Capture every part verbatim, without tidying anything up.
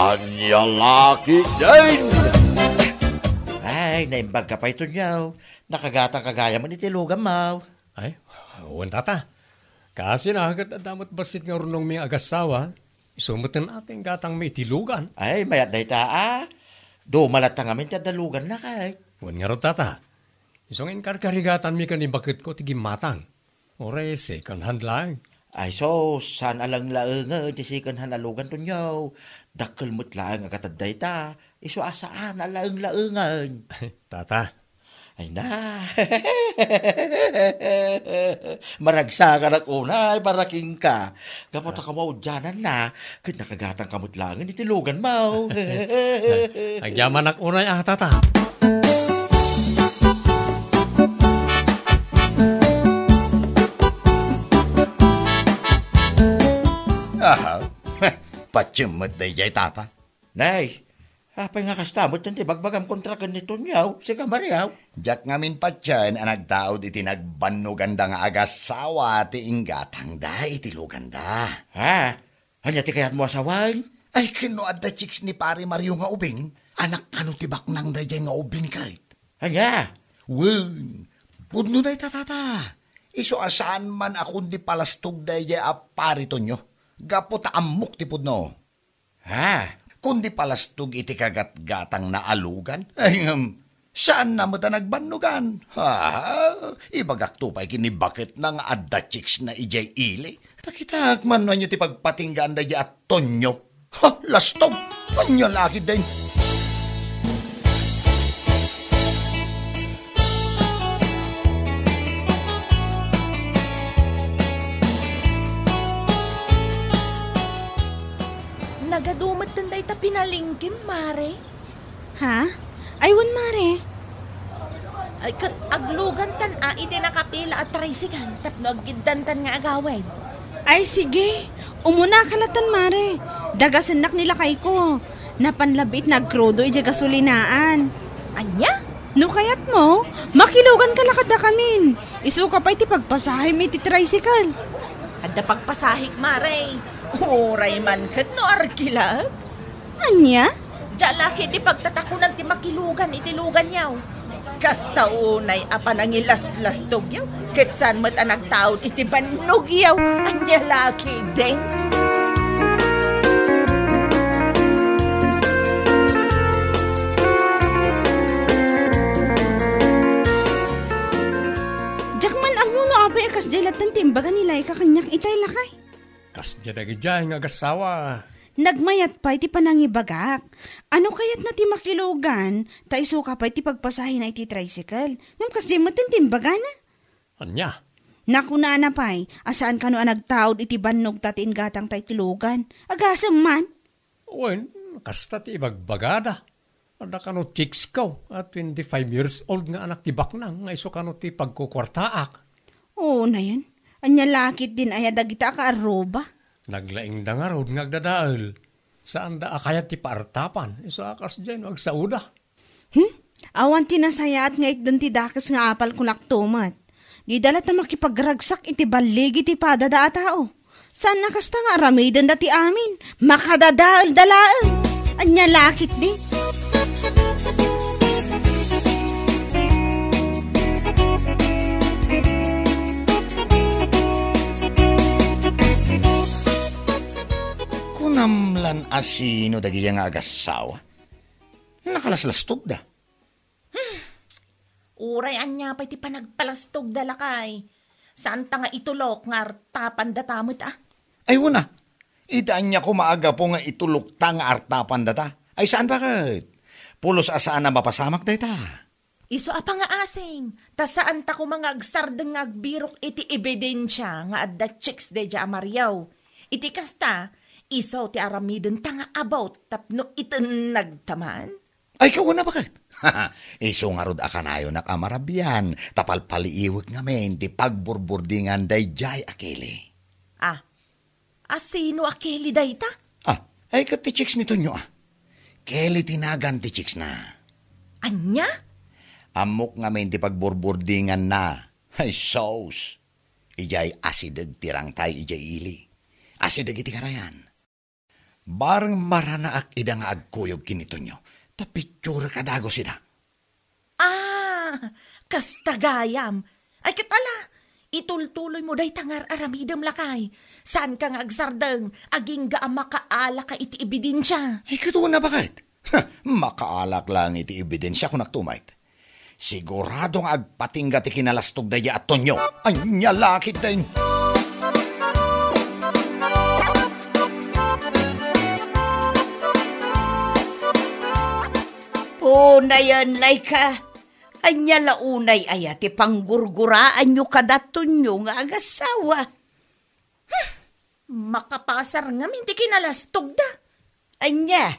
Ania la ketdin? Ay, naimbag ka pay, Tonyo. Nakagatang ka gayam iti luganmo. Ay, wen, tata. Kaasina, ket adda met bassit nga urnongmi nga agassawa. Isu met ti inggatangmi iti lugan. Ay, mayat dayta, a. Duma latta ngamin ti adda luganna, kay. Wen ngarud, tata. Isu nga inkarkarigatanmi ken ni baketko ti gimmatang. Uray second hand laeng. Ay, sus, saan a laeng-laengen ti second hand a lugan, Tonyo. Dakkel met laeng a gatad dayta. Isu a saan a laeng-laengen. Tata. Ay na. Maragsakanak unay para kenka. Gapu ta kamaudiananna, ket nakagatang ka met laengen iti luganmo. Agyamanak unay a, tata. Aha. Patiem met daydiay, tata. Nay, apay nga kasta met ti bagbagam kontra ken ni Tonyo, sika Mario? Diak ngamin patien a nagtaud iti nagbannoganda nga agassawa ti inggatangda iti luganda. Ha? Ania ti kayatmo a sawen? Ay, ken no adda chicks ni Pare Mario nga ubing, anak kano ti baknang daydiay nga ubing ket? Ania? Wen, pudno dayta, tata. Isu a saan man a kundi palastog daydiay a Pare Tonyo. Gapu ta ammok ti pudno. Ha? Kundi palastog iti kagatgatangna a lugan? Ay, ngem, saanna met a nagbannogan. Ha? Ibagakto pay ken ni baketna nga adda chicksna idiay ili. Ta kitaek man no ania ti pagpatinggaan daydiay a Tonyo. Ha? Lastog? Ania la ketdin? Nagadu met dayta pinalengkem, Mare. Ha? Ay, wen, Mare. Ay, ket aglugantan a iti nakapila a tricycle tapno aggiddantan nga agawid. Ay, sige. Umunaka latta, Mare. Dagasennak ni lakayko. Napan labi ti nagkrudo idiay gasolinaan. Ania? No kayatmo, makiluganka la kadakamin. Isuka pay ti pagpasahem iti tricycle. Adda pagpasahek, Mare. Uray man ket no arkilak. Ania? Diak la ketdi pagtatakonan ti makilugan iti luganyo. Kasta unay a panangilaslastogyo, ket saan met a nagtaud iti bannogyo. Ania la ketdin? Diak man ammo no apay a kasdiay latta ti imbaga ni Laika kaniak itay, lakay. Kasdiay dagidiay nga agassawa. Nagmayat pay ti panangibagak. Ano kayatna ti makilugan, ta isuka pay ti pagpasahena iti tricycle? Ngem kasdiay met ti imbagana. Ania? Nakunana pay, a saan kano a nagtaud iti bannogta ti inggatangta iti lugan. Agasem man. Wen, kasta ti ibagbagada. Adda kano chicks ko a twenty-five years old nga anak ti baknang nga isu kano ti pagkukuartaak. Oo, nayen. Ania la ketdin aya dagita a kaarruba? Naglaingda ngarud nga agdadael. Saanda a kayat ti paartapan. Isu a kasdiay no agsaoda. Hmm? Awan ti nasayaat nga itden ti dakes nga apal kunak tumet. Dida latta makipagragsak iti balligi ti padada a tao. Saan a kasta nga aramidenda ti amin. Makadadaelda laeng. Ania la ketdi? Kunam lan a sino dagidiay nga agassawa? Nakalaslastogda. Hmm. Uray ania pay ti panagpalastogda, lakay. Saanta nga itulok nga artapandata met, a. Ay, wen a. Iti ania koma a gapu nga itulokta nga artapandata? Ay, saan baket? Pulos a saan a mapasamak dayta. Isu a pangaasing, ta saanta koma nga agsardeng nga agbirok iti ebidensia nga adda chicks daydiay a Mario. Iti kasta, isu ti aramidenta nga about tapno itennagta man. Ay, kauna, baket? Isu ngarud a kanayonak a marabian, ta palpaliiwek ngamin ti pagburburdingan daydiay a Kelly. Ah, a sino a Kelly dayta? Ah, ay, ket ti chicks ni Tonyo, a. Kelly ti nagan ti chicksna. Ania? Ammok ngamin ti pagburburdinganna. Ay, sus! Idiay asideg ti rangtay idiay ili. Asideg iti karayan. Bareng maranaak ida nga agkuyog ken ni Tonyo, ta picturek a dagus ida. Ah, kasta gayam. Ay, ket ala, itultuloymo dayta nga ar-aramidem, lakay. Saanka nga agsardeng, agingga a makaalaka iti ebidensia. Ay, ket una, baket? Ha, makaalak laeng iti ebidensia, kunak tumayt. Sigurado nga agpatingga ti kinalastog daydi a Tonyo. Ania la ketdin? Unayen, Laika. Ania la unay aya ti panggurguraanyo kada Tonyo nga agassawa? Hmm, makapasar ngamin ti kinalastogda. Ania?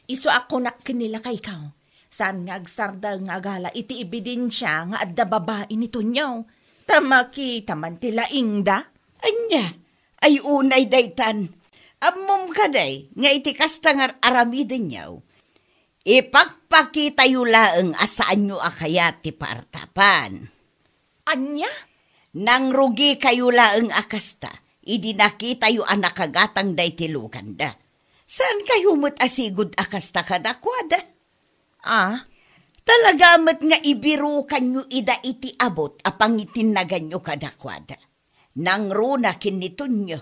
Isu a kunak ken ni lakayko, saan nga agsardeng nga agala iti ebidensia nga adda babai ni Tonyo, ta makita man ti laingda. Ania? Ay, unay daytan. Ammom kadi nga iti kasta nga ar-aramidenyo, ipakpakitayo laeng a saanyo a kayat ti paartapan. Ania? Nangrugikayo laeng a kasta, idi nakitayo a nakagatang daydi luganda. Saankayo met a sigud a kasta kadakuada? Ah? Talaga met nga ibirukanyo ida iti abut a pangitinnaganyo kadakuada. Nangruna ken ni Tonyo.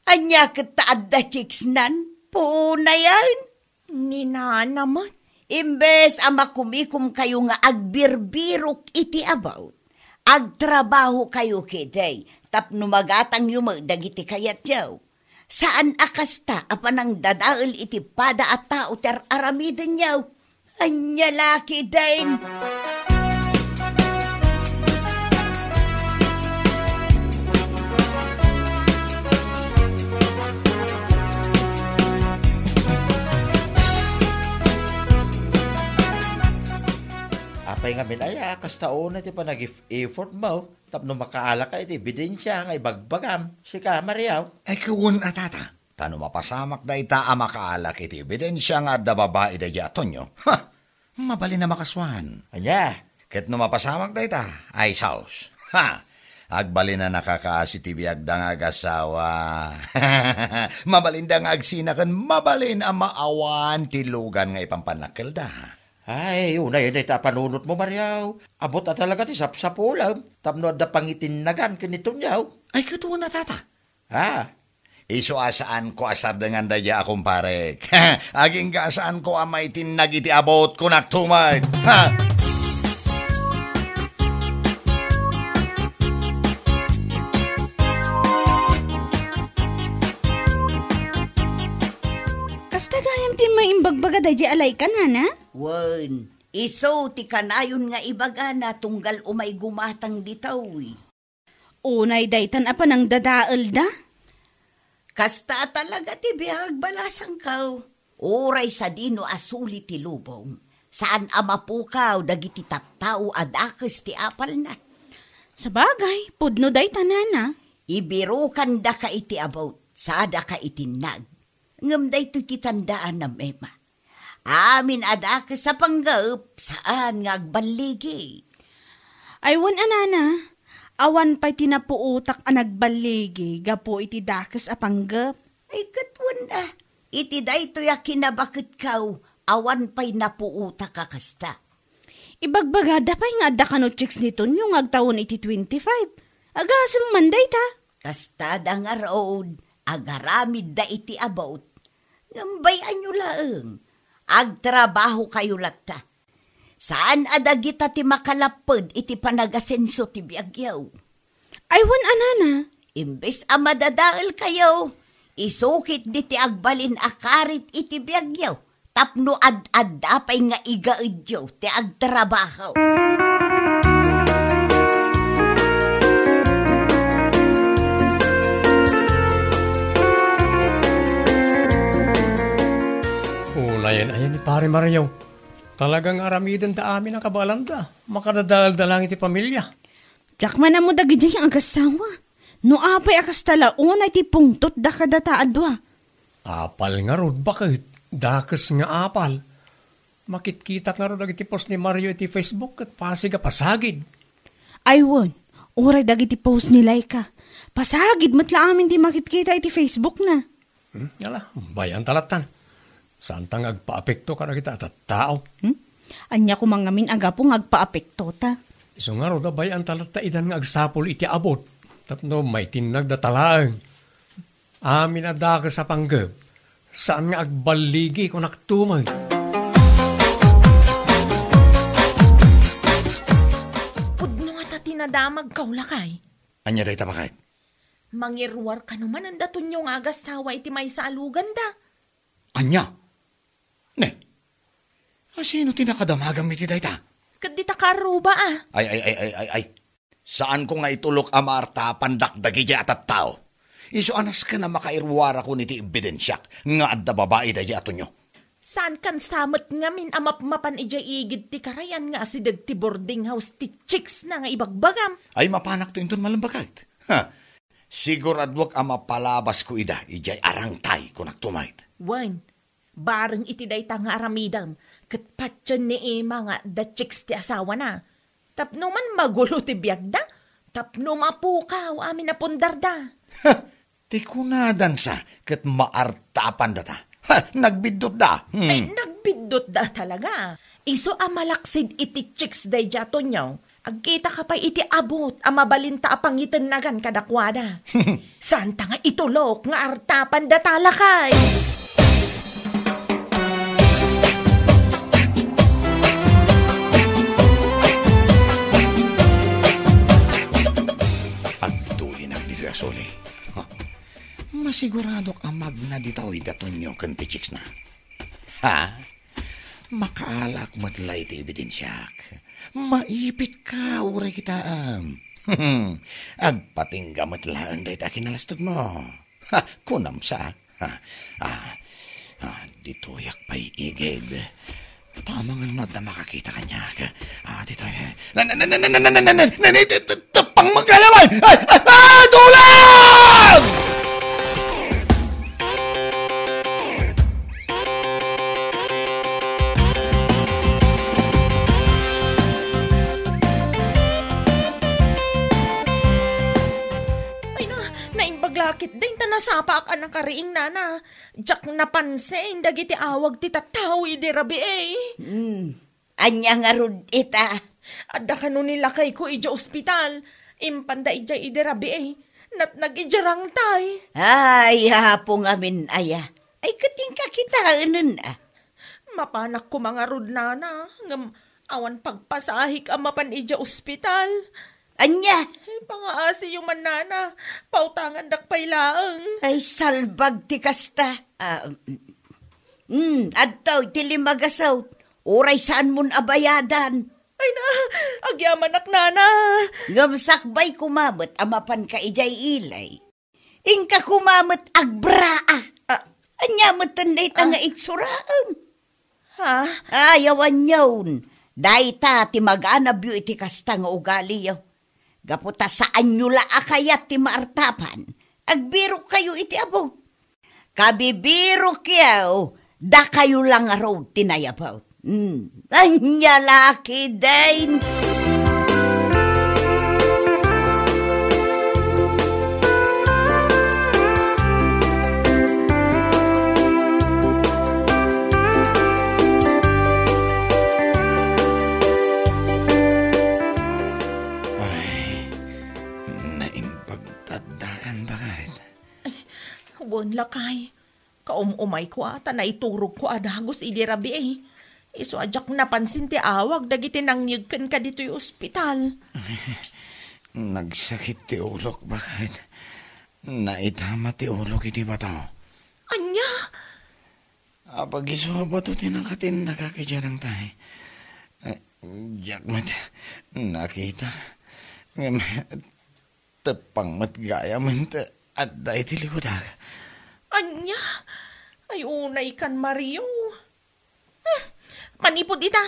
Ania ket ta adda chicks-nan? Punayen? Ni nana met. Imbes a makumikomkayo nga agbirbirok iti abut, agtrabahokayo ketdi tapno magatangyo met dagiti kayatyo. Saan a kasta a panangdadael iti pada a tao ti ar-aramidenyo. Ania la ketdin? Apay ngamin aya a kasta unay ti panag-effort mo tapno makaalaka iti ebidensia nga ibagbagam, sika, Mario? Ay, wen a, tata. Ta no mapasamak dayta a makaalak iti ebidensia nga adda babai daydi a Tonyo, ha! Mabalin a makasuan. Ania? Ket no mapasamak dayta, ay saos. Ha! Agbalin a nakakaasi ti biagda nga agassawa. Mabalinda nga agsina ken mabalin a maawan ti lugan nga ipampannakkelda. Ay, unayen dayta a panunotmo, Mario. Abut a talaga ti sapsapulem tapno adda pangitinnagan ken ni Tonyo. Ay, ket wen a, tata. Ha? Isu a saanko a sardengan daydi a kumparek. Agingga a saanko a maitinnag iti abut, kunak tumayt. Ha? Kasta gayam ti maimbagbaga daydi a Laika, nana? Wen, isu ti kanayon nga ibagana tunggal umay gumatang ditoy. Unay daytan a panangdadaelda? Kasta a talaga ti biag, balasangko. Uray sadino a suli ti lubong, saan a mapukaw dagiti tattao a dakes ti apalna. Sabagay, pudno dayta, nana. Ibirokandaka iti abut, sadaka itinnag. Ngem daytoy ti tandaanam, Emma. Amin a dakes a panggep, saan nga agballigi. Ay, wen a, nana, awan pay ti napuotak a nagballigi gapu iti dakes a panggep. Ay, ket wen a, iti daytoy a kinabaketko, awan pay napuotak a kasta. Ibagbagada pay nga adda kano chicks ni Tonyo nga agtawen iti twenty-five. Agasem man dayta. Kastada ngarud, agaramidda iti abut. Ngem bay-anyo laeng, agtrabahokayo latta. Saan a dagita ti makalapped iti panagasenso ti biagyo. Ay, wen a, nana. Imbes a madadaelkayo, isukitdi ti agbalin a karit iti biagyo tapno ad-adda pay nga igaedyo ti agtrabaho. Unayen aya ni Pare Mario. Talaga nga aramidenda amin a kabaelanda. Makadadaelda laeng iti pamilia. Diak man ammo dagidiay nga agassawa. No apay a kasta la unay ti pungtotda kadata a dua. Apal ngarud, baket, dakes nga apal. Makitkitak ngarud dagiti post ni Mario iti Facebook ket pasig a pasagid. Ay wen, uray dagiti post ni Laika. Pasagid met la amin ti makitkita iti Facebook na. Hmm? Ala, bay-an ta lattan. Saanta nga agpaapekto kadagita a tattao. Hmm? Ania koma ngamin a gapu nga agpaapekto ta? Isu ngarud a bay-an ta latta idan nga agsapul iti abut tapno maitinnag data laeng. Amin a dakes a panggep, saan nga agballigi, kunak tumen. Pudno nga ta ti nadamagkaw, lakay. Ania dayta, baket? Mangiruar kano manen da Tonio nga agasawa iti maysa a luganda. Ania? Ne? Asino ti nakadamagam iti dayta? Ket dita kaarruba a. Ay, ay, ay, ay, ay, ay. Saanko nga itulok a maartapandak dagidiay a tattao. Isu a nasken a makairuarakon iti ebidensiak nga adda babai daydiay a Tonio. Saankan sa met ngamin a mapmapan idiay igid ti karayan nga asideg ti boarding house ti chicks na nga ibagbagam? Ay, mapanakto inton malem, baket. Ha, siguraduak a mapalabasko ida idiay arangtay, kunak tumet. Wen, bareng iti dayta nga aramidem, ket patien ni Emma nga adda chicks ti asawana. Tapno man magulo ti biagda, tapno mapukaw amin a pundarda. Ha! Ti kunadansa ket maartapandata. Ha! Nagbiddutda. Hmm. Ay, nagbiddutda talaga. Isu a malaksid iti chicks daydiay a Tonio, agkitaka pay iti abut a mabalinta a pangitennagan kadakuada. Saanta nga itulok nga artapandata, lakay. Agtulinak ditoy a suli. Ha. Masiguradok a magna ditoy da Tonio ken ti chicks na. Ha? Makaalak met la iti ebidensiak. Maipitka uray kitaem. Agpatingga met laeng dayta a kinalastogmo. Ha, kunam sa. Ha, ah, ah, ditoyak pay igid. Ta amangan no adda makakita kaniak. Ah, ditoy. Na, na, na, na, na, na, na, na, na, na, na, na, Teppang manggayaman! Ay, ay, ay, tulong! Ay na, naimbag lakit din ta nasapaak a nakariing, nana. Diak napansin dagiti awag ti tattao idi rabii. Hmm. Ania ngarud ita? Adda kano ni lakayko idiay ospital. Impanda idiay idi rabii. Natnag idiay rangtay. Ay, Apo ngamin aya. Ay, ket inka kitaenen, a. Mapanak koma ngarud, nana, ngem awan pagpasahek a mapan idiay ospital. Ania? Ay, pangaasiyo man, nana. Pautangandak pay laeng. Ay, salbag ti kasta. Ah, mm, mm, adtoy ti lima gasut. Uray saanmon a bayadan. Ay na, agyamanak, nana. Ngem sakbay koma met a mapanka idiay ilay. Inka koma met agbraa. Ah. Ania met dayta nga itsuraem? Ha? Ay, awan yaon. Dayta ti maganabyo iti kasta nga ugaliyo. Gapu ta saanyo la a kayat ti maartapan, agbirokkayo iti abut. Kabibirokyo, dakayo la ngarud ti nayabat. Hmm. Ania la ketdin? Ay, naimbag ti addakan, baket. Ay, wen, lakay. Kaum-umayko a ta naiturogko a dagus idi rabii. Isu a diak napansin ti awag dagiti nangyeg kenka ditoy ospital. Nagsakit ti ulok, baket. Naitama ti ulok iti bato. Ania? Apag-isu a bato ti nakatinnagak idiay rangtay. Eh, diak met nakita. Ngem, teppang met gayamen ta adda iti likudak. Ania? Ay, unaykan, Mario. Hmm, manipud ita,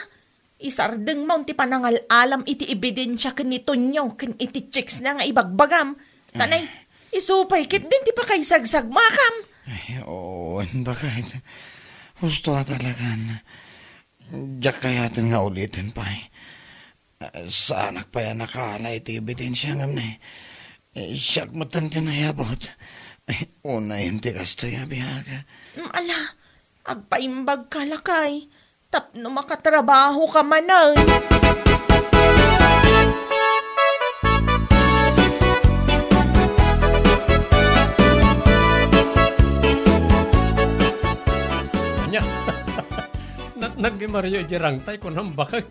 isardengmon ti panangal-alam iti ebidensia ken ni Tonio ken iti chicks na nga ibagbagam. Tanay, isu pay ketdin ti pakaisagsagmakam. Ay, oo, baket. Husto a talagan. Diak kayaten nga uliten pay. Saanak pay a nakaala iti ebidensia ngem ne, siak met ti nayabut. Unay ti kastoy a biag. Mm, ala, agpaimbagka, lakay, tapno makatrabahoka manen. Ania? Natnag ni Mario idiay rangtay, kunam, baket.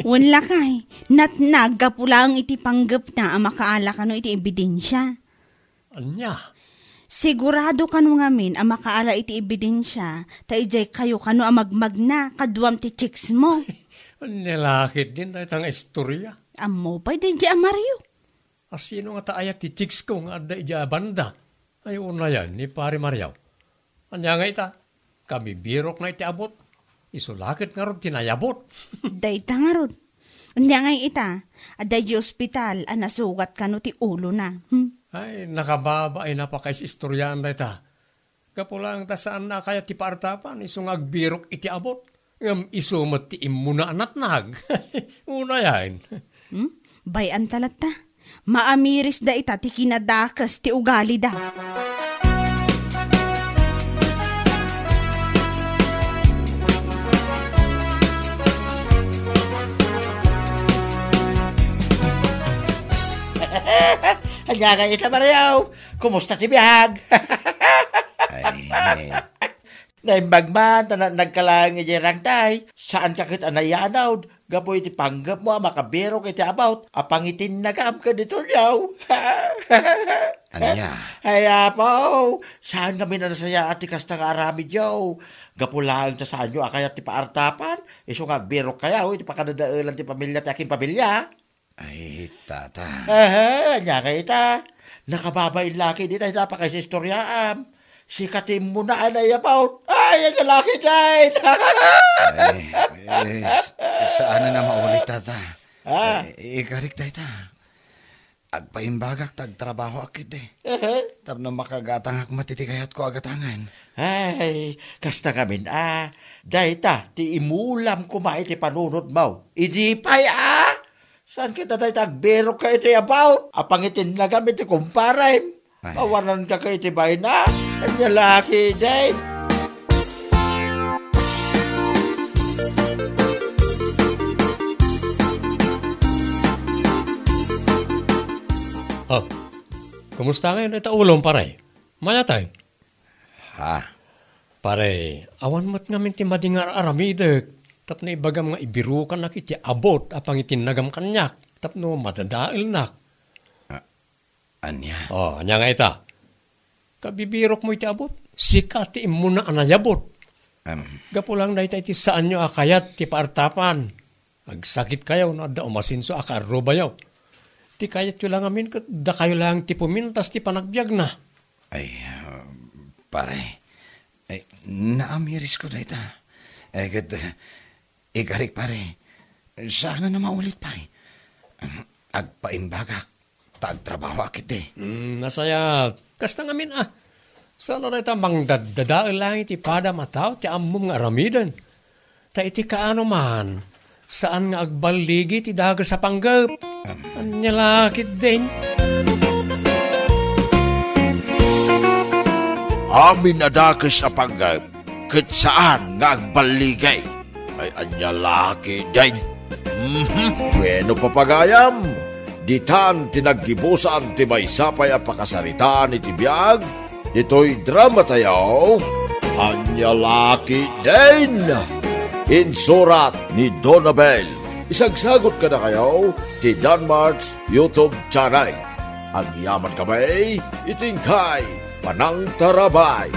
Wen, lakay, natnag gapu laeng iti panggepna a makaala kano iti ebidensia. Ania? Sigurado kano ngamin a makaala iti ebidensia, ta idiay kayo kano a magmagna, kaduam ti chicks mo. Ania la ketdin dayta nga istoria? Ammo pay daydiay a Mario. A sino ngata aya ti chicks ko nga adda idiay a banda? Ay, unayen, ni Pare Mario. Ania nga ita? Kabibirokna iti abut. Isu la ket ngarud ti nayabut. Dayta ngarud. Ania ngay ita? Adda idiay ospital a nasugat kano ti ulona. Hmm? Ay, nakababain a pakaiistoriaan dayta. Gapu laeng ta saanna a kayat ti paartapan, isu nga agbirok iti abut. Ngem isu met ti immuna a natnag. Unayen. Hmm? Bay-anta latta. Maamiris dayta ti kinadakes ti ugalida. Ania ngay ita, Mario? Kumusta ti biag? Ay, naimbag man ta na-, nagkalaeng idiay rangtay. Saanka ket a nayanawd gapu iti panggepmo a makabirok iti abut a pangitinnagam ken ni Tonio. Ania? Ay, Apo, saan ngamin a nasayaat ti kasta nga aramidyo. Gapu laeng ta saanyo a kayat ti paartapan, isu nga agbirokkayo iti pakadadaelan ti pamilia ti akinpamilia. Ay, tata. Aha, ania ngay ita? Nakababain la ketdi dayta a pakaiistoriaam. Sika ti immuna a nayabut. Ay, ania la ketdin? Ay, eh, s-, saanen a maulit, tata. Ah. Eh, ikarik dayta. Agpaimbagak ta agtrabahoak ketdi. Aha. Tapno makagatangak met iti kayatko a gatangen. Ay, kasta ngamin a, dayta ti imulam koma iti panunotmo. Idi pay a, saan ket a dayta agbirokka iti abut a pangitinnagam iti kumparem? Ay. Awananka iti bayna? Ania la ketdin? Oh, kumusta ngayon ita ulom, pare? Mayat, ay? Ha? Pare, awan met ngamin ti madi nga ar-aramidek tapno ibagam nga ibirokanak iti abut a pangitinnagam kaniak tapno madadaelnak. A-, ania? Oh, ania nga ita? Kabibirokmo iti abut, sika ti immuna a nayabut. Em. Gapu lang dayta iti saanyo a kayat ti paartapan. Agsakitkayo no adda umasenso a kaarrubayo. Ti kayatyo la ngamin ket dakayo laeng ti pumintas ti panagbiagna. Ay, ah, pare. Ay, naamirisko dayta. Ay, ket, eh, ikarik, pare. Saan a maulit pay. Agpaimbagak ta agtrabahoak iti. Hmm, nasayaat. Kasta ngamin, ah. Saan a dayta mangdaddadael laeng iti padam a tao ti ammom nga aramiden. Ta iti kaano man, saan nga agballigi ti dakes a panggep. Ania la ketdin? Amin a dakes a panggep, ket saan nga agballigi. Ay, ania la ketdin? Mhm. Bueno, papagayam, ditan ti naggibusan ti maysa pay a pakasaritaan iti biag ditoy dramatayo, Ania la ketdin? Insurat ni Donabel. Isagsagut kadakayo ti Danmart's YouTube channel. Agyaman kami iti inkay panangtarabay.